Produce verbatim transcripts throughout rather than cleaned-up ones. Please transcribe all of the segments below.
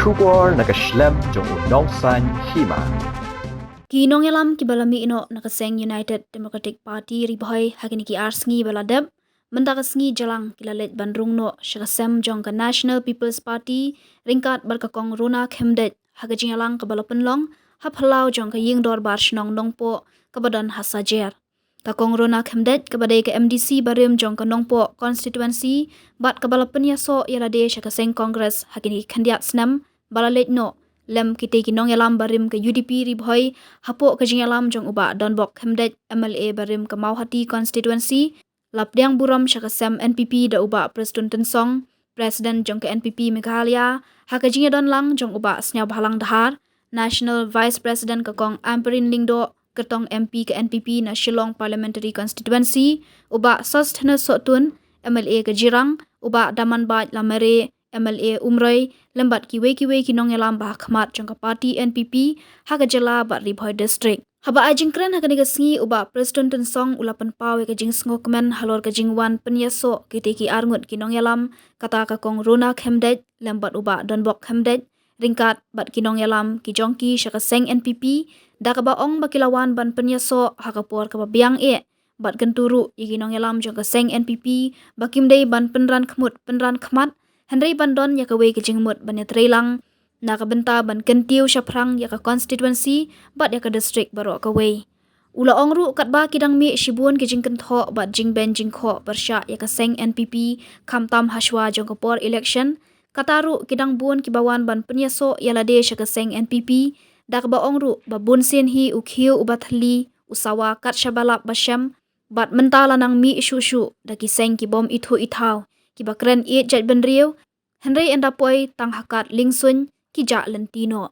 Khubor na ka shlem jong u Nongsaiñ Hima. Ki nongïalam kiba la mih noh na ka seng United Democratic Party Ri Bhoi ha kine ki ar sngi ba la dep, mynta ka sngi Jylliew ki la leit ban rung noh sha ka sem jong ka National People's Party ryngkat bad ka Kong Rona Khymdeit ha ka jingïalang kaba la pynlong ha phyllaw jong ka ïing dorbar shnong Nongpoh kaba don ha Sajer. Ka Kong Rona Khymdeit kaba dei ka M D C barim jong ka Nongpoh constituency bad kaba la pynïasoh ïa lade sha ka seng Congress ha kine ki khyndiat snem ba la leit noh, lem kitei ki nongïalam barim ka U D P Ri Bhoi hapoh ka jingïalam jong u Bah Donbok Khymdeit, M L A barim ka Mawhati constituency, la pdiang burom sha ka sem N P P da u Bah Prestone Tynsong, President jong ka N P P Meghalaya, ha ka jingïadon lang jong u Bah Sniawbhalang Dhar, National Vice President ka Kong Ampareen Lyngdoh, kyrtong M P ka N P P na Shillong Parliamentary Constituency, u Bah Sosthenes Sohtun, M L A ka Jirang, u Bah Damanbait Lamare, M L A Umroi, lem bad kiwei kiwei ki nongïalam ba ha khmat jong ka party N P P ha ka jylla bad Ri Bhoi District. Haba ai jingkren ha kane ka sngi, u Bah Prestone Tynsong u la pynpaw ïa ka jingsngewkmen halor ka jingwan pynïasoh kitei ki arngut ki nongïalam, kata ka Kong Rona Khymdeit lem bad u Bah Donbok Khymdeit, ryngkat bad ki nongïalam ki jong ki sha ka seng N P P, da kaba ong ba ki la wan ban pynïasoh ha ka por kaba biang eh bad kyntu ruh ïa ki nongïalam jong ka seng N P P ba kim dei ban pynran khmut pynran khmat, hynrei ban don ïa kawei ka jingmut ban ïatrei lang na ka bynta ban kyntiew shaphrang ïa ka constituency bad ïa ka district baroh kawei. U la ong ruh katba ki dang mih shibun ki jingkynthoh bad jingbeiñ jingkhoh pyrshah ïa ka seng N P P, khamtam hashwa jong ka por election, kata ruh ki dang bun kiba wan ban pynïasoh ïa lade sha ka seng N P P, da kaba ong ruh ba bunsien hi u khiew uba thylli u sawa kat shaba lap ba shem, bad mynta la nang mih shuh shuh da ki seng ki bym ithuh ithaw, kiba kren ïeit jaitbynriew, hynrei ynda poi tang ha kad liengsuiñ ki jah lynti noh.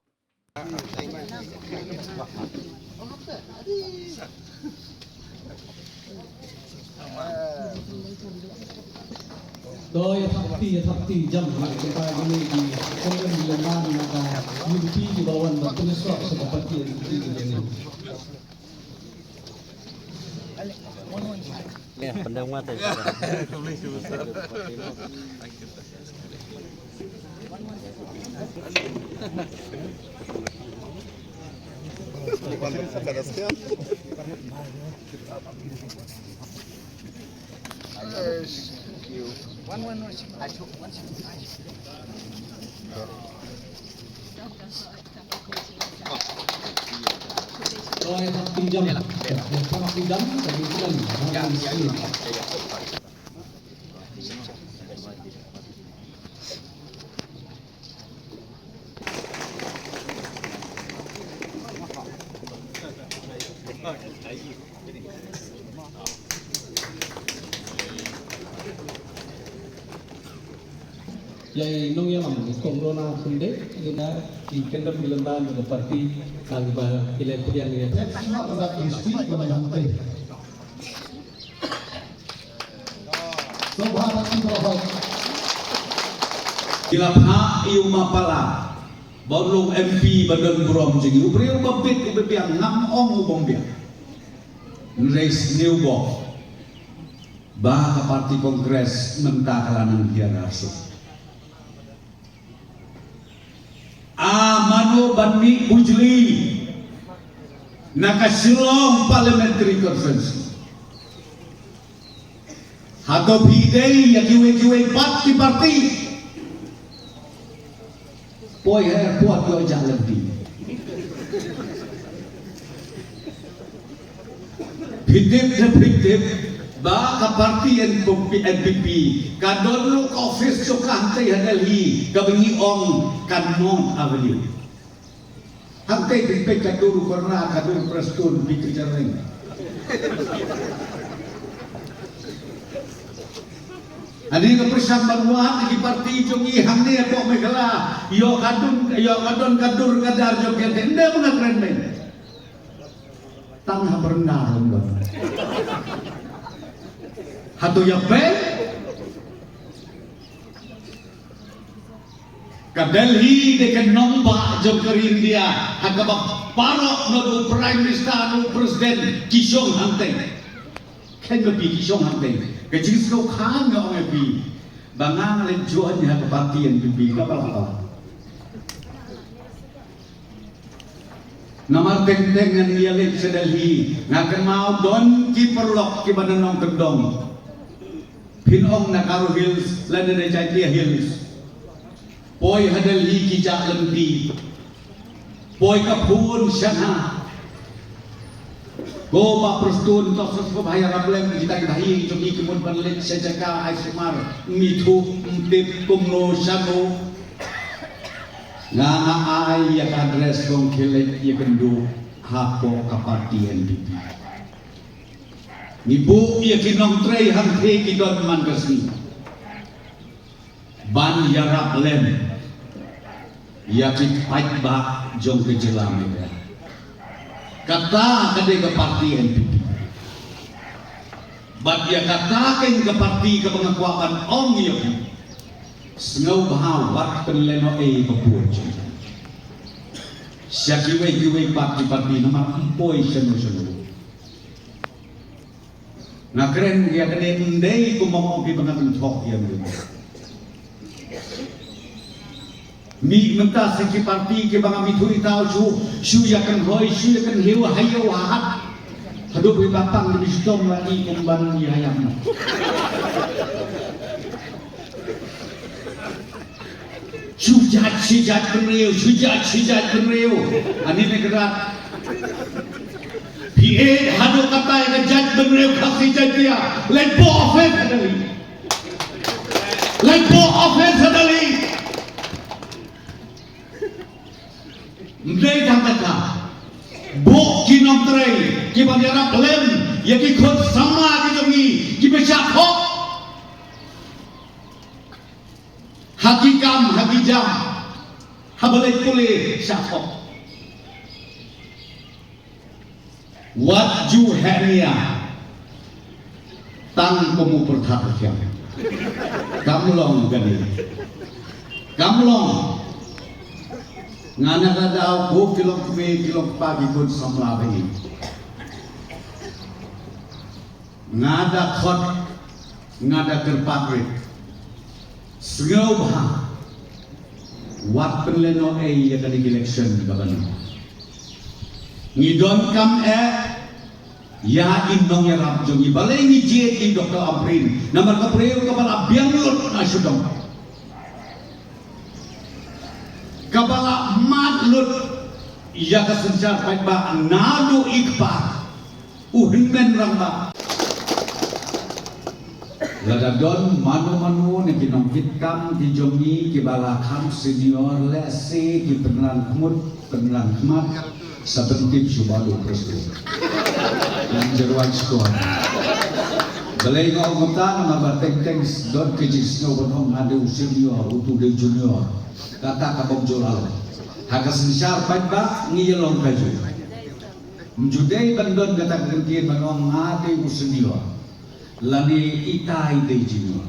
To ïa thap kti, ïa thap kti jam ha ka bynta kine ki kongsan ki lyndan na ka unity kiba wan ban pynïasoh sha ka party unity kine. Ïa i nongïalam i Kong Rona Khymdeit, ïa ki kyndon ki lyndan ka party, ka ba ki leh pdiang ïa. That's not about history, but I'm Ki la phah ïa u Mapala ba u long M P ba don burom jong ngi, u briew ba bit u ba biang, ngam ong u bym biang. Hynrei sniew bok ba ka party Congress mynta ka la nang hiar arsut. A mano ban mih bujli na ka Shillong Parliamentary Conference. Hato phi dei ïa kiwei kiwei pat ki party? Poi ha airport ïoh jah lynti. Phi tip ne phi tip ba ka party N P P, N P P ka don ruh ka office jong ka hangtei ha Delhi kaba ngi ong ka North Avenue. Hangtei phi peit ka dur Conrad, ka dur Prestone, phi tip ka ring. Ani ka pyrshang ban wad ki party jong ngi hangne hapoh Meghalaya, ïoh ka dur, ïoh ka don ka dur ka dar jong ki, ynda mynta kren mei. Tang ha byrnga ruh ym don. Hato ïa phi? Ka Delhi dei ka nongbah jong ka ri India, ha kaba baroh naduh Prime Minister, naduh President ki shong hangtei. Khein ba phi ki shong hangtei. Ka jingsngewkha nga ong ïa phi ba nga nga leit join ha ka party N P P kaba la ka. Namar teng teng ngan ïa leit sha Delhi, nga kynmaw don ki paralok kiba na nongkyndong. Phin ong na Garo Hills lane na Jaiñtia Hills. Poi ha Delhi ki jah lynti. Poi ka phone shynna. Ko Bah Prestone, to sngewbha ïarap lem kita ki bahaïing jong ngi ki mut ban leit sha jaka ai sumar, ym ithuh ym tip kumno shano. Nga nga ai ïa ka address jong ki, leit ïakynduh hapoh ka party N P P. Ngi buh ïa ki nongtrei hangtei ki don man ka sngi ban ïarap lem ïa ki paidbah jong ka jylla Meghalaya. Kata ka dei ka party N P P. Bad ïa kata keiñ ka party kaba nga kwah ban ong ïa phi. Sngewbha wat pynlehnohei ka bor jong phi sha kiwei kiwei pat ki party namar ym poi shano shano. Nga kren ïa kane ym dei kum ba ong phi ba nga kynthoh ïa me. Mih mynta sa ki party kiba ngam ithuh ithaw shu, shu ïa kynhoi, shu ïa kynhiew ha ïew ha hat. Haduh ba pang dei shitom la i kum ban ïa ïa. Shu jait shi jait bynriew, shu jait shi jait bynriew. Ani ne krat. Phi ïeit haduh katai ka jait bynriew Khasi Jaiñtia. Leit buh office ha Delhi. Leit buh office ha Delhi. Ym dei tang kata. Buh ki nongtrei kiban ïarap lem ïa ki khun samla ki jong ngi kiba shah thok. Ha ki kam, ha ki jam, haba leit pule shah thok. Wat ju heh nia tang kum u pyrthat thiang. Kam long kane. Kam long. Nga na ka daw ko ki long kmie ki long kpa ki khun samla ba ïeit. Nga da khot, nga da kyrpad rit. Sngewbha wat pynlehnohei ïa kane ka election kaba nyngkong. Ngi donkam eh ïa i nongïarap jong ngi, balei ngi jied ïa i Doctor Ampareen, namar ka briew kaba la biang lut na sha dong, kaba la mad lut ïa ka synshar paidbah naduh i kpa u hynmen rangbah. Lada don mano mano na ki nongkitkam ki jong ngi kiba la kham senior, lehse ki pynran khmut pynran khmat sa pyntip shuwa ïa u Prestone. Ngan jyrwai shuwa. Balei nga ong kumta? Namar ba teng teng don ka jingsngew ban ong nga dei u senior, utu dei junior. Kata ka bym ju lah. Ha ka synshar paidbah ngi ïa long kajuh. Ym ju dei ban don kata ka kyntien ban ong nga dei u senior lane itai dei junior.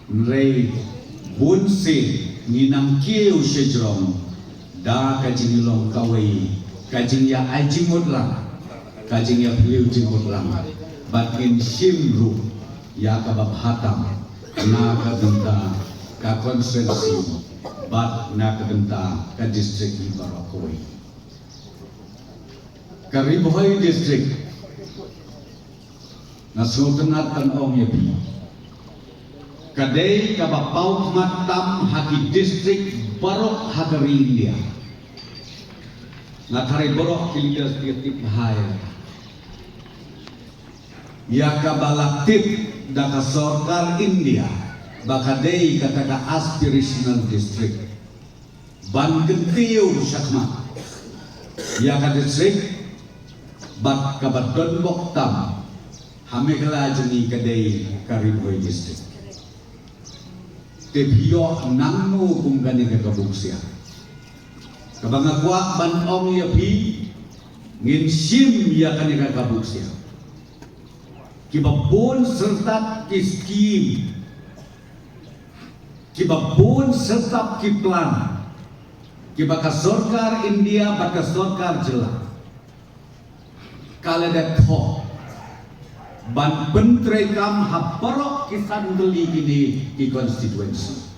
Hynrei bun sien ngi nang kiew sha jrong da ka jinglong kawei, ka jingïa ai jingmut lang, ka jingïa phylliew jingmut lang. Bad ngin shim ruh ïa kaba bha tam na ka bynta ka constituency bad na ka bynta ka district hi baroh kawei. Ka Ri Bhoi District, nga sngewtynnat ban ong ïa phi, ka dei kaba paw khmat tam ha ki district baroh ha ka ri India. Nga tharai baroh ki leaders ki tip bha ïa kaba la tip da ka sorkar India ba ka dei kata ka aspirational district. Ban kyntiew shakhmat ïa ka district bad kaba donbok tam ha Meghalaya jong ngi ka dei ka Ri Bhoi District. Te phi ïoh nangno kum kane ka kabu ksiar? Kaba nga kwah ban ong ïa phi, ngin shim ïa kane ka kabu ksiar. Kiba bun syrtat ki skim, kiba bun syrtat ki plan kiba ka sorkar India bad ka sorkar jylla ka la dep thoh ban pyntreikam ha baroh ki san tylli kine ki constituency.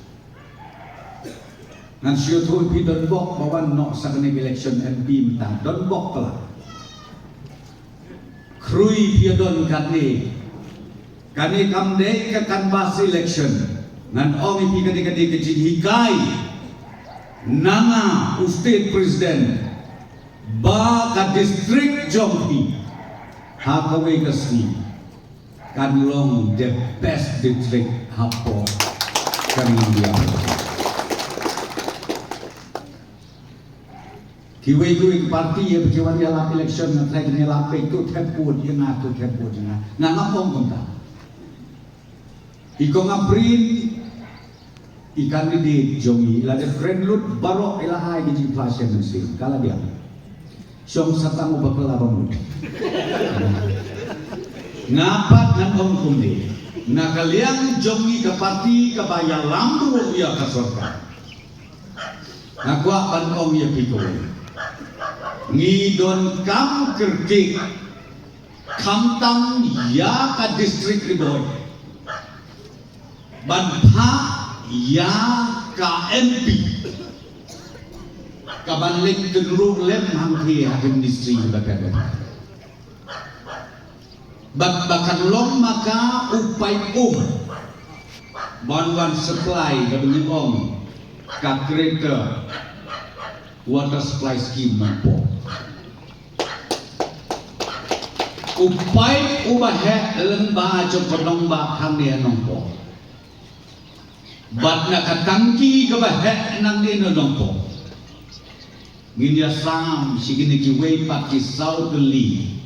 Ngan shu ïathuh ïa phi, don bok ba wan noh sha kane ka election M P mynta, don bok palat. Khrui phi ïa don katne. Kane kam dei ka canvass election. Ngan ong ïa phi, kane ka dei ka jinghikai na nga u state president ba ka district jong phi ha kawei ka sngi kan long the best district hapoh ka India. Kiwei kiwei ki party ïa ba ki wan ïalap election, nga trai kin ïalap, peit, to thep vote ïa nga, to thep vote ïa nga. Nga ngam ong kumta. I Kong Ampareen, i candidate jong ngi, i la dep kren lut baroh, i la ai ki jingphla sha mynsiem, ka la biang. Shong sa tang u bakla ba mut. Nga pat ngan ong kumne. Na ka liang jong ngi ka party kaba ïalam ruh ïa ka sorkar, nga kwah ban ong ïa phi kawei. Ngi donkam kyrkieh khamtam ïa ka District Ri Bhoi ban phah ïa ka M P kaban leit kynruh lem hangthie ha ki ministry bapher bapher. Bad ba kan long ma ka u paip um ban wan supply, kaba ngi ong ka Greater Water Supply Scheme Nongpoh. U paip uba heh lyngba jong ka nongbah hangne ha Nongpoh. Bad na ka tangki kaba heh nangne na Nongpoh, ngin ïa sam sha kine kiwei pat ki southerly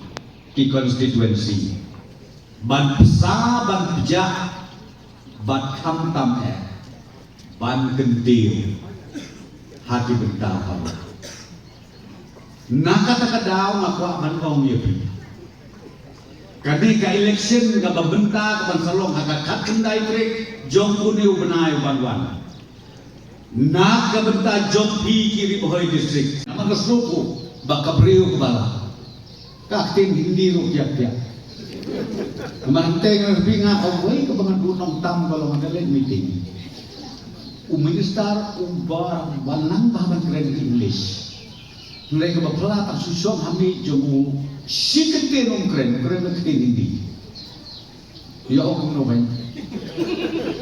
ki constituency ban pynsa, ban pynjah, bad khamtam eh ban kyntiew ha ki bynta baroh. Na kata ka daw nga kwah ban ong ïa phi, kane ka election kaba mynta kaban sa long ha ka khatkhyndai tarik jong une u bnai uban wan, na ka bynta jong phi ki Ri Bhoi District, namar ka sngewthuh ba ka briew kaba lah ka ktien Hindi ruh kiak kiak. Namar hangtei nga phi, nga kawei kaba nga duh nongtam ka long ha ka leit meeting, u minister uba, uba nang ba ban kren English. Hynrei kaba phylla tang shu shong ha miej jong u, shi kyntien um kren, um kren ka ktien Hindi. Ïa, ong kumno ban,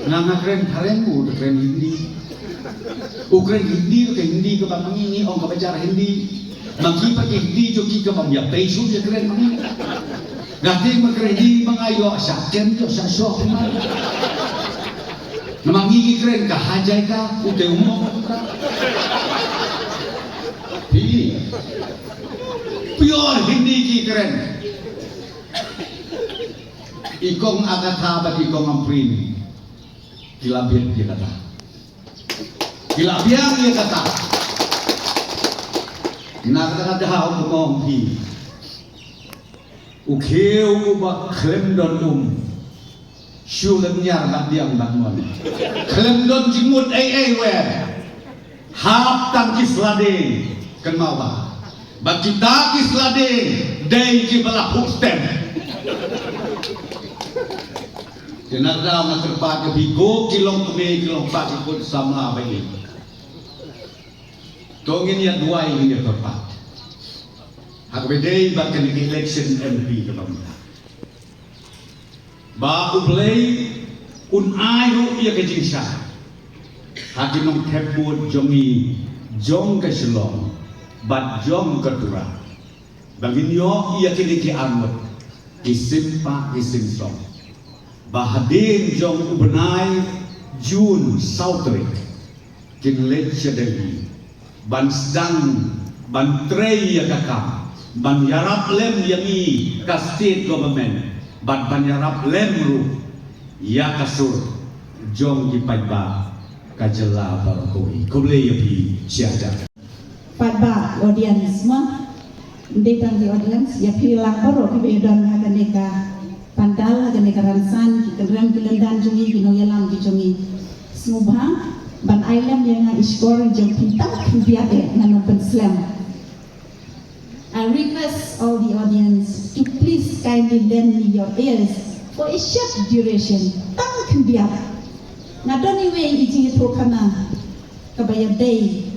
nga nga kren phareng, u da kren Hindi. U kren Hindi ruh ka Hindi kaba ma ngi ngi ong kaba jar Hindi. Ma ki pat ki Hindi jong ki kaba ym ïa pei shuh ïa kren ma ngi. Nga te ma kren Hindi ma nga ïoh shah kem, ïoh shah shoh ma. Namar ngi ngi kren ka ha jai ka, u te u mong. Pure Hindi ki kren. I Kong Agatha bad i Kong Ampareen ki la biang ïa kata. Ki la biang ïa kata. Na kata ka daw, kumno ong phi, u khiew uba khlem don um, shu lynñiar bad diang bad mon. Khlem don jingmut ei ei wer. Hap tang ki sla dieng, kynmaw ba, bad kita ki sla dieng dei kiba la phuh stem. Te na kata nga kyrpad ïa phi, ko ki longkmie ki longkpa, ki khun samla ba ïeit, to ngin ïa duwai, ngin ïa kyrpad ha kaba ïadei bad kane ka election M P kaba mynta, ba U Blei un ai ruh ïa ka jingshai ha ki nongthep vote jong ngi, jong ka Shillong bad jong ka Tura, ba ngin ïoh ïa kine ki arngut ki sim pah ki sim song, ba hadien jong u bnai June saw tarik kin leit sha Delhi ban sdang, ban trei ïa ka kam, ban ïarap lem ïa ngi ka state government, bad ban ïarap lem ruh ïa ka sur jong ki paidbah ka jylla baroh kawei. Khublei ïa phi shihajar. Paidbah, audience mo, ym dei tang ki audience, ïa phi lang baroh kiba ïadon ha kane ka pandal, ha kane ka rynsan, ki kynrem ki lyndan jong ngi, ki nongïalam ki jong ngi. Sngewbha ban ai lem ïa nga i shkor jong phi tang khyndiat eh, ngan ym pynslem. I request all the audience to please kindly lend me your ears for a short duration. Tang khyndiat. Nga don iwei i jingïathuhkhana. kaba ïadei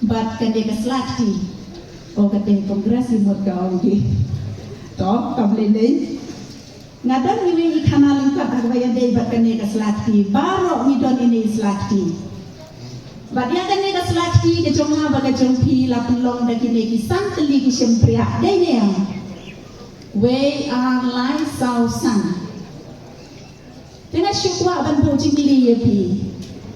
bad kane ka sla kti. O, kata Congress i mut ka ong ki. To, kam lei lei. Nga don iwei i khana lyngkot ha kaba ïadei bad kane ka sla kti. Baroh ngi don ine i sla kti. Bad ïa kane ka sla kti ka jong nga bad ka jong phi la pynlong da kine ki san tylli ki shympriah. Dei ne em? Wei, ar, lai, saw, san. Te nga shu kwah ban buh jingkylli ïa phi.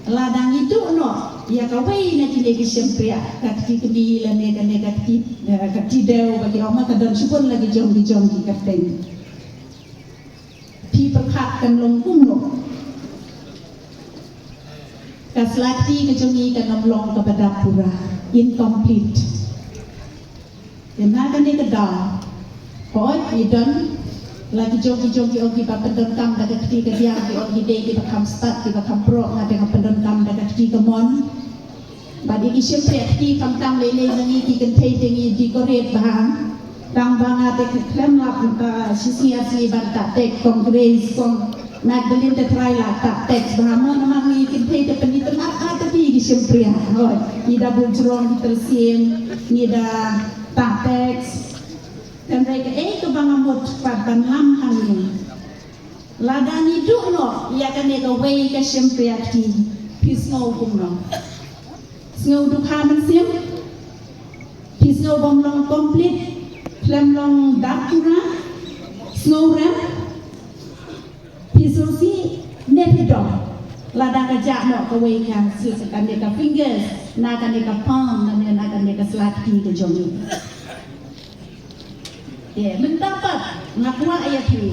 Lada ngi duh noh ïa kawei na kine ki shympriah, ka kti kmie lane kane ka kti, eh, ka kti dew, ba ki ong ma ka don shibun la ki jong ki jong ki kyrteng. Phi pyrkhat kan long kumno? Ka sla kti ka jong ngi kan ym long kaba dap pura, incomplete. Te na kane ka daw, hooid, ngi don la ki jong ki jong ki ong kiba pyndonkam da ka kti kadiang, ki ong ki dei kiba kham stad, kiba kham prok, nga te nga pyndonkam da ka kti kamon. Bad ïa ki shympriah kti kham tang lei lei, ma ngi ki kynthei te ngi decorate bha. Tang ba nga te khlem lap, ah, shisngi ar sngi ban tah text, kong Grace, kong Magdalene te trai la tah text bha mo, namar ngi kynthei te pynitynnad bha te ki shympriah. Hooid, ngi da buh jrong ki tylsiam, ngi da tah text. Hynrei kaei kaba nga mut pat ban lam hangne, lada ngi duh noh ïa kane kawei ka shympriah kti, phi sngew kumno? Sngew dukha mynsiem? Phi sngew bym long complete, khlem long dap pura? Sngew rem? Phi sngewsih ne phi dom lada ka jah noh kawei ka, sngewsih kane ka fingers, na kane ka palm, na, na kane ka sla kti ka jong ngi? Te mynta pat nga kwah ïa phi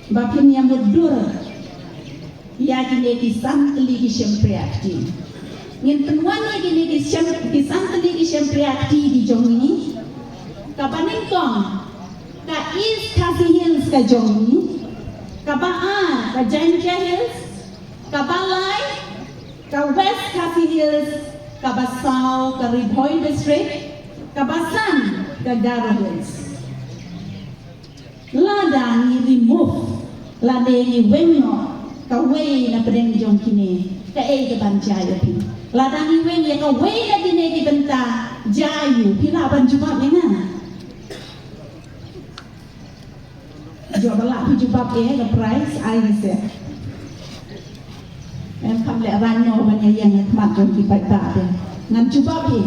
ba phin ïa mutdur ïa kine ki san tylli ki shympriah kti. Ngin pynwan ïa kine ki shym, ki san tylli ki shympriah kti ki jong ngi. Kaba nyngkong, ka East Khasi Hills ka jong ngi. Kaba ar, ka Jaintia Hills. Kaba lai, ka West Khasi Hills. Kaba saw, ka Ri Bhoi District. Kaba san, ka Garo Hills. Lada ngi remove, lada ngi weng noh kawei na pdeng jong kine, kaei kaban jia ïa phi? Lada ngi weng ïa kawei na kine ki bynta, jia ïa u, phi lah ban jubab ïa nga? Jubab, lah phi jubab ïa ka prize, ai se. Em, kham leh rang noh ban ïa ïeng ha khmat jong ki paidbah te. Ngan jubab ïa.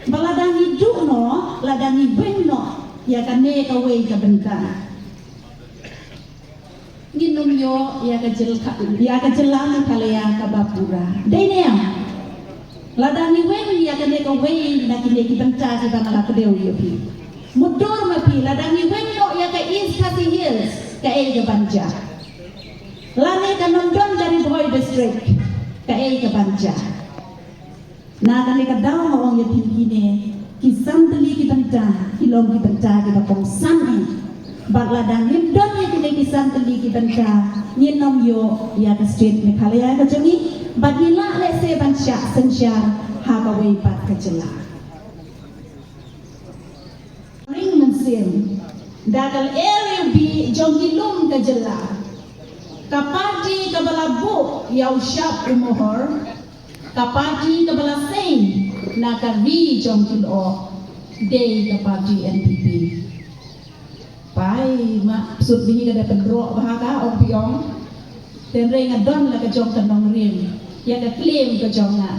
Ba lada ngi duh noh, lada ngi weng noh ïa kane kawei ka bynta, ngin ym ïoh ïa ka jylla, ïa ka jylla Meghalaya kaba pura. Dei ne em? Lada ngi weng ïa kane kawei na kine ki bynta kiba nga la kdew ïa phi. Mutdur ma phi, lada ngi weng noh ïa ka East Khasi Hills, kaei kaban jia? Lane kan ym don ka Ri Bhoi District, kaei kaban jia? Na kane ka daw nga ong ïa phi kine ki san tylli ki bynta ki long ki bynta kiba kongsan eh. Bad lada ngim don ïa kine ki san tylli ki bynta, ngin ym ïoh ïa ka state Meghalaya ka jong ngi. Bad ngi lah lehse ban shah synshar ha kawei pat ka jylla. Ring mynsiem da ka lyer ïa u bih jong ki lum ka jylla. Ka party kaba la buh ïa u shap u mohor, ka party kaba la seng na ka ri jong ki lyoh, dei ka party N P P. Pai ma sut bini ka da pynroh bha ka ong phi ong. Hynrei nga don la ka jong ka nongrim ïa ka claim ka jong nga.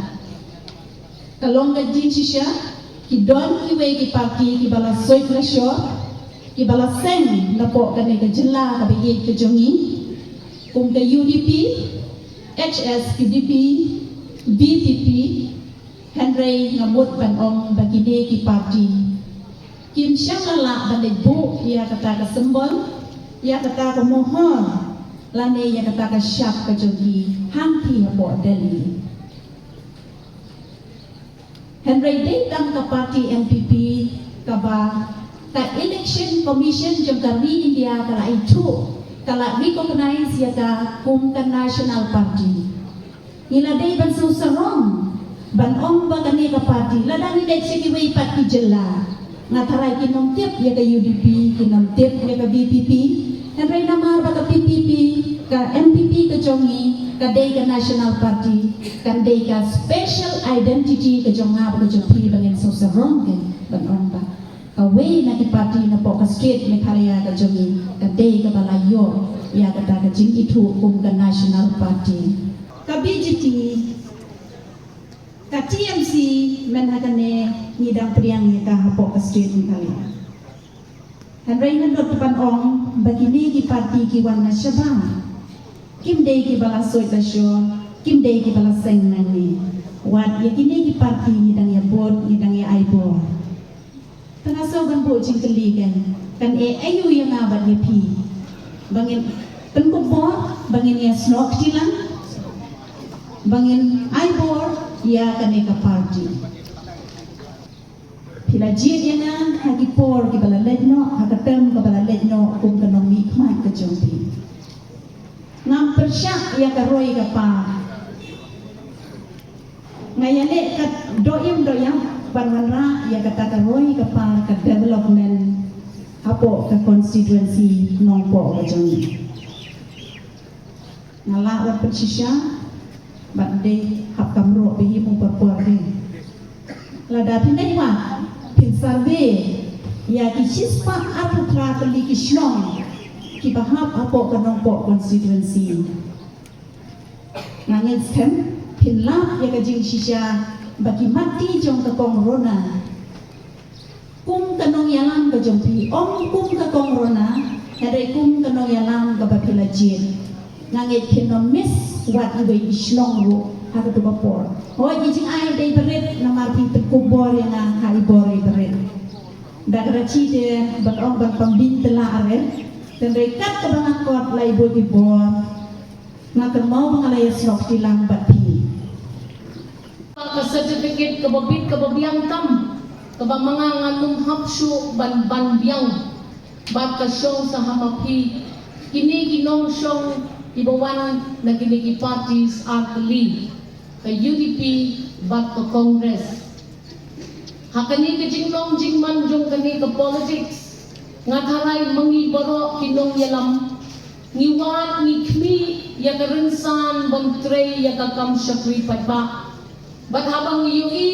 Ka long ka jingshisha, ki don kiwei ki party kiba la soi la shor, kiba la seng napoh kane ka jylla kaba ïeit ka jong ngi, kum ka U D P, H S P D P, V P P, hynrei nga mut ban ong ba kine ki party kim shym la lah ban leit buh ïa kata ka symbol, ïa kata ka mohor, lane ïa kata ka shap ka jong ki hangtei hapoh Delhi. Hynrei dei tang ka party N P P kaba ka Election Commission jong ka ri India ka la ithuh, ka la recognize ïa ka kum ka national party. Ngi la dei ban sngewsarong ban ong ba kane ka party, lada ngi leit sha kiwei pat ki jylla, nga tharai kin ym tip ïa ka U D P, kin ym tip ïa ka V P P. Hynrei namar ba ka P P P, ka N P P ka jong ngi, Ka dei ka National Party, kan dei ka special identity ka jong nga bad ka jong phi ba ngin sngewsarong ka ban ong ba kawei na ki party napoh ka state Meghalaya ka jong ngi, ka dei kaba la ïoh ïa kata ka jingithuh kum ka National Party. Ka B J P, ka T M C, mynta kane ngi dang pdiang ïa ka hapoh ka state Meghalaya. Hynrei ngan dot ban ong ba kine ki party ki wan na shabar. Kim dei kiba la soi la sho, kim dei kiba la seng nangne. Wat ïa kine ki party ngi dang ïa bud, ngi dang ïa ai bor. Te nga sngew ban buh jingkylli kan, kan eh aïu ïa nga bad ïa phi ba ngin pynkup bor, ba ngin ïa snoh kti lang, ba ngin ai bor ïa kane ka party. Phi la jied ïa nga ha ki por kiba la leit noh, ha ka term kaba la leit noh kum ka nongmihkhmat ka jong phi. Ngam pyrshah ïa ka roi ka par. Nga ïaleh kat doh im doh ïap ban wanrah ïa kata ka roi ka par ka development hapoh ka constituency Nongpoh ka jong ngi. Nga lah wat pynshisha bad dei hap kam ruh ba hi mu por por dei. Lada phin dei wat phin survey ïa ki shispah arphew phra tylli ki shnong kiba hap hapoh ka Nongpoh constituency. Nga ngeit skhem phin lap ïa ka jingshisha ba ki mat ti jong ka kong Rona. Kum ka nongïalam ka jong phi, ym kum ka kong Rona, hynrei kum ka nongïalam kaba phi la jied. Nga ngeit phin ym miss wat iwei i shnong ruh ha katu ka por. Hooid, i jingai dei barit namar phi pynkup bor ïa nga ha i bor i barit. Da ka ra chi te ban ong ban pynbit te la are. Hynrei kat kaba nga kot la i bor i bor. Nga kynmaw ba nga la ïa snoh kti lang bad phi. Ka certificate kaba bit kaba biang tam, kaba ma nga ngan ym hap shuh ban ban biang. Bad ka shong sa ha ma phi. Kine ki nongshong kiba wan na kine ki parties ar tylli, ka U D P bad ka Congress. Ha kane ka jinglong jingman jong kane ka politics, nga tharai ma ngi baroh ki nongïalam ngi wad ngi khmih ïa ka rynsan ban trei ïa ka kam shakri paidbah. Bad haba ngi ïohi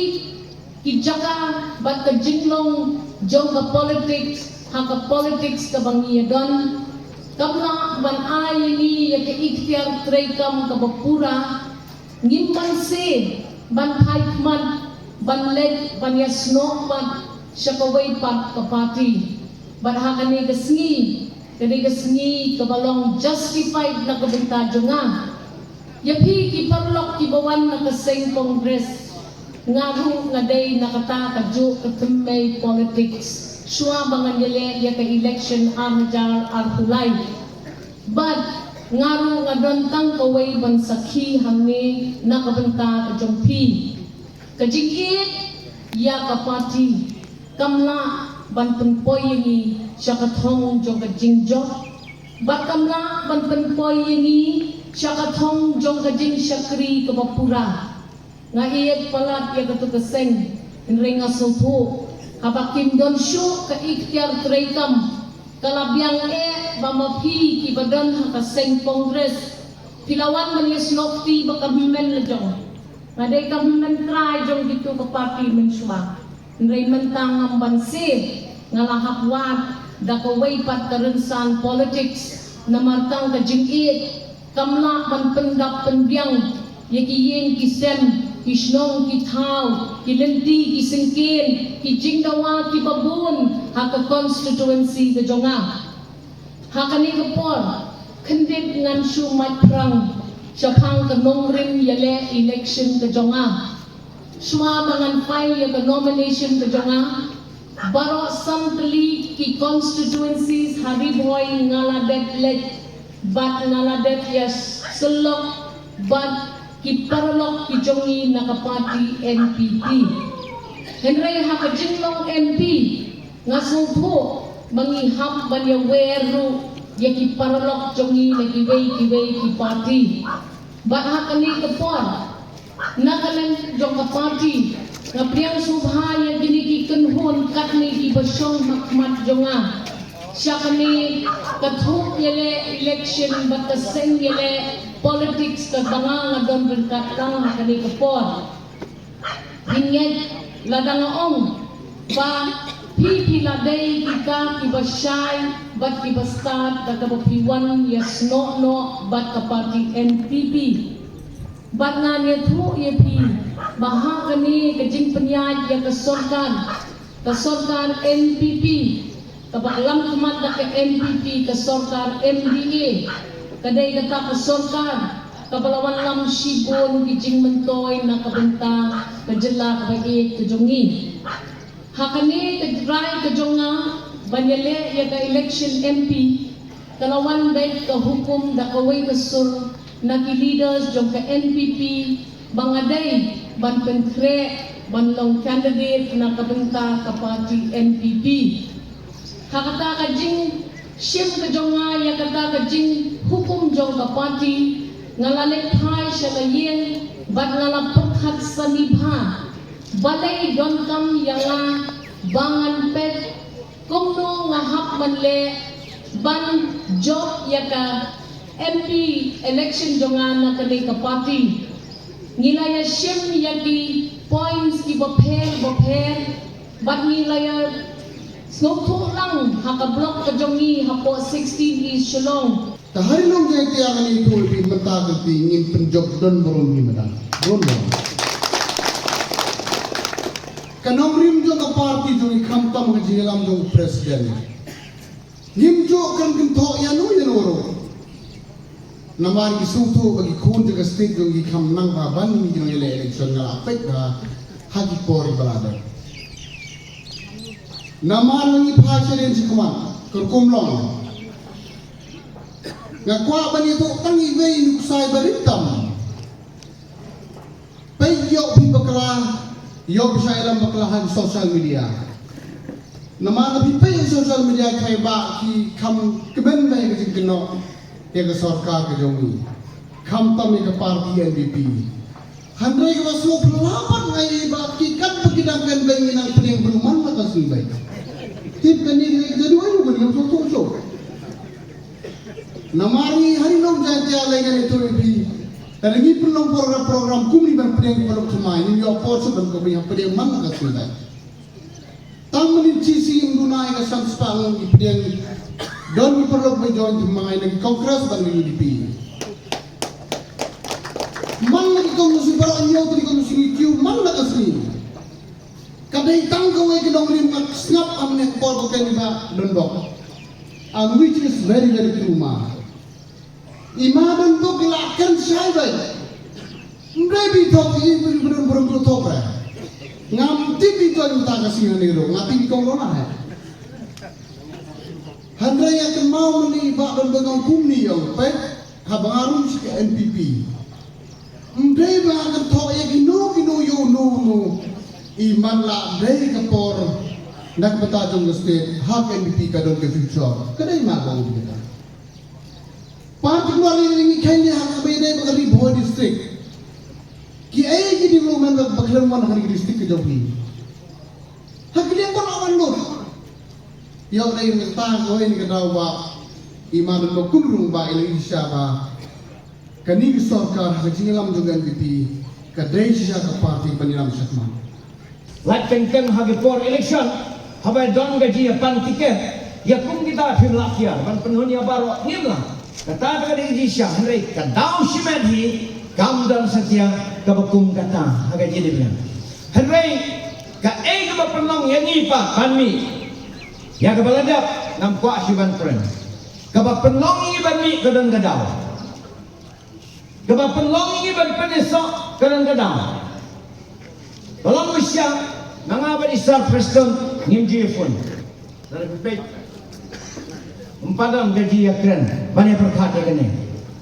ki jaka bad ka jinglong jong ka politics ha ka politics kaba ngi ïadon, kam lah ban ai ïa ngi ïa ka iktiar treikam kaba pura. Ngim banse ban phai khmat ban leit ban ïasnoh pat sha kawei pat ka party. Bad ha kane ka sngi, kane ka sngi kaba long justified na ka bynta jong nga. Ïa phi ki paralok kiba wan na ka seng Congress, nga ruh nga dei na kata ka juh ka thymmei politics shuwa ba ngan ïaleh ïa ka election ar hajar arphew lai. Bad nga ruh nga don tang kawei ban sakhi hangne na ka bynta ka jong phi. Ka jingïeit ïa ka party kam lah ban pynpoi ïa ngi sha ka thong jong ka jingjop. Bad kam lah ban pynpoi ïa ngi sha ka thong jong ka jingshakri kaba pura. Nga ïeit palat ïa katu ka seng, hynrei nga sngewthuh haba kim don shuh ka iktiar treikam, ka la biang eh ba ma phi kiba don ha ka seng Congress phi la wan ban ïasnoh kti ba ka hynmen la jong. Nga dei ka hynmen trai jong kitu ka party mynshuwa. Hynrei mynta ngam banse nga la hap wad da kawei pat ka rynsan politics namar tang ka jingïeit. Kam lah ban pyndap pynbiang ïa ki ïing ki sem, ki shnong ki thaw, ki lynti ki syngkien, ki jingdawa kiba bun ha ka constituency ka jong nga. Ha kane ka por, khyndiat ngan shu mait phrang shaphang ka nongrim ïaleh election ka jong nga. Shuwa ba ngan file ïa ka nomination ka jong nga, baroh san tylli ki constituencies ha Ri Bhoi nga la dep leit bad nga la dep ïasyllok bad ki paralok ki jong ngi na ka party N P P. Hynrei ha ka jinglong M P, nga sngewthuh ba ngi hap ban ïawer ruh ïa ki paralok jong ngi na kiwei kiwei ki party. Bad ha kane ka por, na ka liang jong ka party, nga pdiang sngewbha ïa kine ki kynhun katne kiba shong ha khmat jong nga. Sha kane ka thup ïaleh election bad ka seng ïaleh Politics kaba nga nga don ryngkat lang ha kane ka por. Ngin ngeit lada nga ong ba phi phi la dei kita kiba shai bad kiba stad da kaba phi wan ïasnoh noh bad ka party N P P. Bad ngan ïathuh ïa phi ba ha kane ka jingpynïaid ïa ka sorkar, ka sorkar N P P, kaba kylla khmat da ka N P P, ka sorkar M D A, ka dei kata ka sorkar kaba la wanlam shibun ki jingmyntoi na ka bynta ka jylla kaba ïeit ka jong ngi. Ha kane ka rai ka jong nga ban ïaleh ïa ka election M P, ka la wan beit ka hukum da kawei ka sur na ki leaders jong ka N P P ba nga dei ban pynkhreh ban long candidate na ka bynta ka party N P P. Ha kata ka jingshim ka jong nga ïa kata ka jinghukum jong ka party, nga la leit phai sha la ïing bad nga la pyrkhat sani bha. Balei donkam ïa nga ba ngan peit kumno nga hap ban leh ban jop ïa ka M P election jong nga na kane ka party. Ngi la ïa shim ïa ki points kiba pher ba pher bad ngi la ïa sngewthuh lang ha ka block ka jong ngi hapoh sixteen East Shillong. Te ha ri Lum Jaiñtia ngan ïathuh ïa phi mynta ka sngi ngin pynjop don burom hi mynta. Don burom. Ka nongrim jong ka party jong ngi khamtam ka jingïalam jong u president. Ngim ju kren kynthoh ïano ïano ruh. Namar ngi sngewthuh ba ki khun jong ka state jong ngi kham nang ba ban ngi jong ïaleh election nga la peit ba ha ki por ba la dep. Namar ngi phai sha dien shi khmat ka rukom long. Nga kwah ban ïathuh tang iwei ïa u ksai ba rit tam. Peit ïoh phi bakla, ïoh phi shah ïalam bakla ha social media. Namar phi peit ha social media kai ba ki kham kmen ba ïa ka jingkynnoh ïa ka sorkar ka jong ngi. Khamtam ïa ka party N P P. Hynrei kaba sngewphylla pat nga ïa ba ki kat ba ki dang kren ba ngi nang pynïeng bynman la ka sngi ba. Tip kane ka dei ka jaduh aïu ban ngam sngewthuh shuh. Namar ngi ha ri Lum Jaiñtia lei ngan ïathuh ïa phi. Lada ngi pynlong program, program kumne ban pdiang ki paralok thymmai, ngim ïoh por shuh ban kumne ha pdiang man la ka sngewdei. Tang mynnin shi sngi ym duna ïa ka san spah ngut ngi pdiang. Don ki paralok ba join thymmai na ki Congress bad na ki U D P. Man la ki kong nusi baroh ñiew, ki kong nusi ngi kiew man la ka sngi. Ka dei tang kawei ka nongrim ka sngap ha kane ka por ba kane ba don bok. And which is very, very true, ma. I ma don bok i la kren shai bai. Mdei bi thok i bi bi don burom burom thok re. Ngam tip i ton ta ka singa ni ro, ngam tip i kong rona he. Hynrei ïa kynmaw mynne i Bah Don Bengong kumne ïong peit, haba nga rung sha ka N P P. Ym dei ba nga kynthoh ïa kino kino ïa uno uno. I man la dei ka por na ka bynta jong ka state, ha ka N P P ka don ka future. Ka dei ma ka ong kata. Particularly ngi kheiñ ïa ha kaba ïadei bad ka Ri Bhoi District. Kiei ki development ba khlem wan ha ka Ri district ka jong ngi. Ha ki liang ba la wan lut. Ïoh dei mynta kawei na ka daw ba i ma don ba kum rung ba i la i sha ba kane ka sorkar ha ka jingïalam jong ka N P P ka dei shisha ka party ban ïalam shakhmat. Lait teng teng ha ki por election haba don ka jingïapan tiket ïa kum kita phim lah kiar ban pynhun ïa baroh ngim lah. Kata ka dei ka jingshisha hynrei ka daw shimet hi kam don satia kaba kum kata ha ka jingdei. Hynrei kaei kaba pynlong ïa ngi pat ban mih ïa kaba la dep ngam kwah shuh ban kren. Kaba pynlong ïa ngi ban mih ka don ka daw. Kaba pynlong ïa ngi ban pynïasoh ka don ka daw. Ka long u sha ma nga bad i Sir Preston ngim ju ïa phone. Lada phi peit ym pat don ka jingïakren ban ïa pyrkhat ïa kane.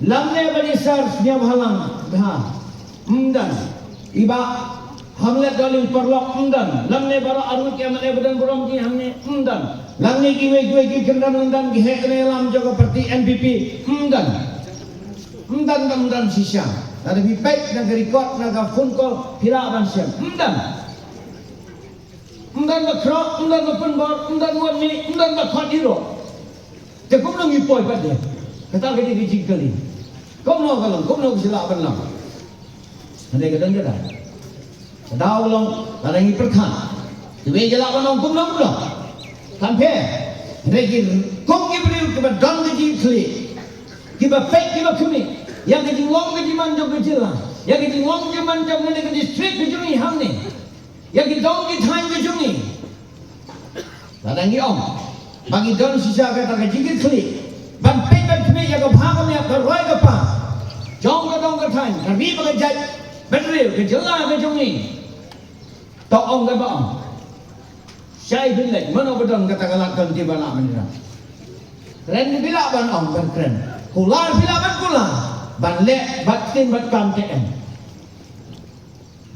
Lymne bad i Sir Sniawbhalang Dhar ym don. I Bah Hamlet Darling Paralok ym don. Lymne baroh arngut ki M L A ba don burom ki hangne ym don. Lymne kiwei kiwei ki khyndon lyndon ki heh kane ïalam jong ka party N P P ym don. Ym don, ym don shisha. Lada phi peit na ka record na ka phone call phi lah ban shem. Ym don. Ym don ba khroh, ym don ba pynbor, ym don wat mih, ym don ba khot ïa ruh. Te kumno ngi poi pat de? Kata ka dei ka jingkylli. Kumno ka long, kumno ka shu lah ban long. Hynrei ka don ka daw. Ka daw ka long, lada ngi pyrkhat, kiwei ki lah ban ong kumno kumno. Kan pher. Hynrei ki kum ki briew kiba don ka jingkhlieh, kiba peit kiba khmih ïa ka jinglong ka jingman jong ka jylla, ïa ka jinglong jingman jong kane ka district ka jong ngi hangne, ïa ki dong ki thaiñ ka jong ngi. Lada ngi ong ba ngi don shisha kata ka jingkitkhlieh ban peit ban khmih ïa ka bha ka miat, ka roi ka par jong ka dong ka thaiñ, ka ri bad ka jaitbynriew, ka jylla ka jong ngi. To ong kaba ong. Shai phin leit, mano ba don kata ka lad ka lynti ba lah ban ïarap. Kren phi lah ban ong ban kren. Kular phi lah ban kular. Ban leh bad ktien bad kam te em.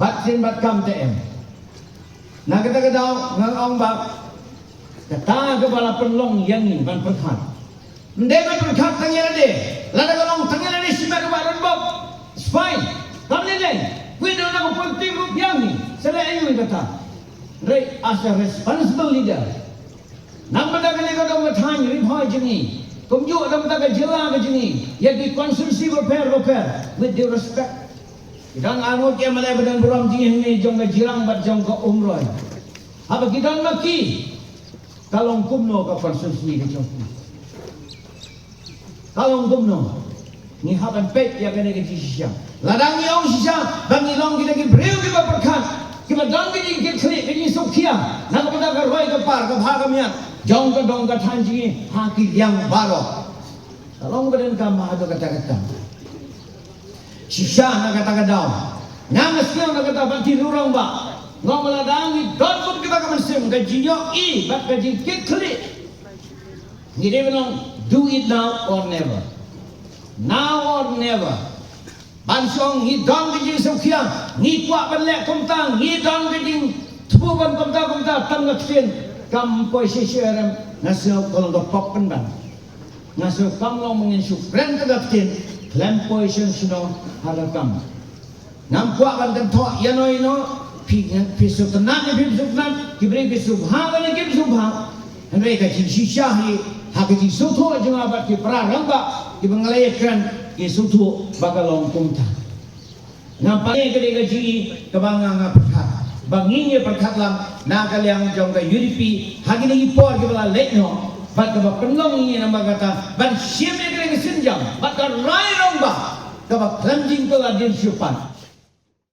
Bad ktien bad kam te em. Na kata ka daw nga ong ba kata kaba la pynlong ïa ngi ban pyrkhat. Ym dei ban pyrkhat tang ïa lade. Lada ka long tang ïa lade shimet u Bah Ranbok, it's fine. Kam lei lei. Phi don na ka politik ruh biang hi. Sa leh aïu ïa kata. Hynrei as a responsible leader, na ka bynta kane ka dong ka thaiñ Ri Bhoi jong ngi, kumjuh na ka bynta ka jylla ka jong ngi, ïa ki constituency bapher bapher, with due respect, ki don arngut ki M L A ba don burom jingïaid hangne jong ka Jirang bad jong ka Umroi. Haba ki don ma ki, ka long kumno ka constituency ka jong ki? Ka long kumno? Ngi hap ban peit ïa kane ka jingshisha. Lada ngi ong shisha ba ngi long kita ki briew kiba pyrkhat, kiba don ka jingkitkhlieh, ka jingsngewkhia na ka bynta ka roi ka par, ka bha ka miat jong ka dong ka thaiñ jong ngi ha ki liang baroh. Ka long ba donkam ba haduh katta katta. Shisha na kata ka daw, nga nga sngew na kata ba ki rangbah, nga ong ba lada ngi don kum kata ka mynsiem, ka jingïohi bad ka jingkitkhlieh, ngi dei ban ong, do it now or never. Now or never. Ban shu ong ngi don ka jingsngewkhia, ngi kwah ban leh kumta, ngi don ka jingthmu ban kumta kumta, tang ka ktien kam poi shisha. Em, nga sngew ka long ka pop pynban. Nga sngew kam long ba ngin shu kren tang ka ktien khlem poi shisha shuh ha ka kam. Ngam kwah ban kynthoh ïano ïano, phi, phi sngewtynnat ne phim sngewtynnat, ki briew ki sngewbha ne kim sngewbha. Hynrei ka jingshisha hi ha ka jingsngewthuh jong nga bad ki para rangbah kiba nga la ïakren, ki sngewthuh ba ka long kumta. Ngam pat, ka dei ka jingïohi kaba nga nga pyrkhat ba ngi ngi pyrkhat lang na ka liang jong ka U D P ha kine ki por kiba la leit noh, bad kaba pynlong ïa ngi namar kata ban shim ïa kane ka sienjam bad ka rai rangbah kaba khlem jingkylli dien shuh pat.